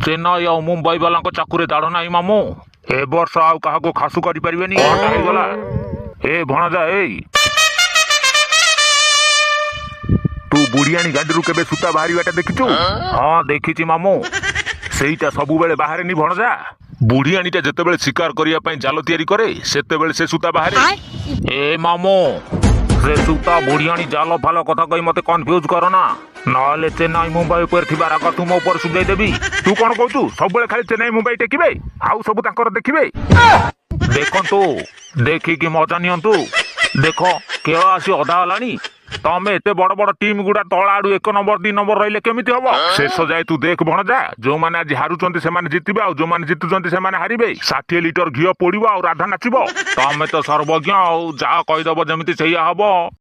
ଚେନ୍ନାଇ ଆଉ ମୁମ୍ବାଇ ବାଲାଙ୍କ ଚାକୁରେ ଦାଢ଼ ନାହିଁ ମାମୁଁ। ଏ ବର୍ଷ ଆଉ କାହାକୁ ଖାସୁ କରିପାରିବେନି। କଣଟା ହେଇଗଲା? ଏ ଭଣଜା, ଏଇ ତୁ ବୁଢିଆଣୀ ଗାଣ୍ଡିରୁ କେବେ ସୂତା ବାହାରିବାଟା ଦେଖିଛୁ? ହଁ ଦେଖିଛି ମାମୁଁ। ସେଇଟା ସବୁବେଳେ ବାହାରେନି ଭଣଜା। ବୁଢିଆଣୀଟା ଯେତେବେଳେ ଶିକାର କରିବା ପାଇଁ ଜାଲ ତିଆରି କରେ, ସେତେବେଳେ ସେ ସୂତା ବାହାରେ। ଏ ମାମୁଁ, ସେ ସୂତା ବୁଢିଆଣୀ ଜାଲ ଫାଲ କଥା କହି ମତେ କନଫ୍ୟୁଜ କର ନା, ନହେଲେ ଚେନ୍ନାଇ ମୁମ୍ବାଇ ଉପରେ ଥିବା ରାଗ ତୁମ ଉପରେ ସୁଝାଇ ଦେବି। ତୁ କଣ କହୁଛୁ? ସବୁବେଳେ ଖାଲି ଚେନ୍ନାଇ ମୁମ୍ବାଇ ଟେକିବେ ଆଉ ସବୁ ତାଙ୍କର ଦେଖିବେ। ଦେଖନ୍ତୁ, ଦେଖିକି ମଜା ନିଅନ୍ତୁ। ଦେଖ, ଖେଳ ଆସି ଅଧା ହେଲାଣି। ତମେ ଏତେ ବଡ ବଡ ଟିମ୍ ଗୁଡା ତଳ ଆଡୁ 1 ନମ୍ବର 2 ନମ୍ବର ରହିଲେ କେମିତି ହବ? ଶେଷ ଯାଏ ତୁ ଦେଖ ଭଣଜା। ଯୋଉମାନେ ଆଜି ହାରୁଛନ୍ତି ସେମାନେ ଜିତିବେ, ଆଉ ଯୋଉମାନେ ଜିତୁଛନ୍ତି ସେମାନେ ହାରିବେ। 60 ଲିଟର ଘିଅ ପୋଡିବ ଆଉ ରାଧା ନାଚିବ। ତମେ ତ ସର୍ବଜ୍ଞ, ଆଉ ଯାହା କହିଦବ ଯେମିତି ସେଇଆ ହବ।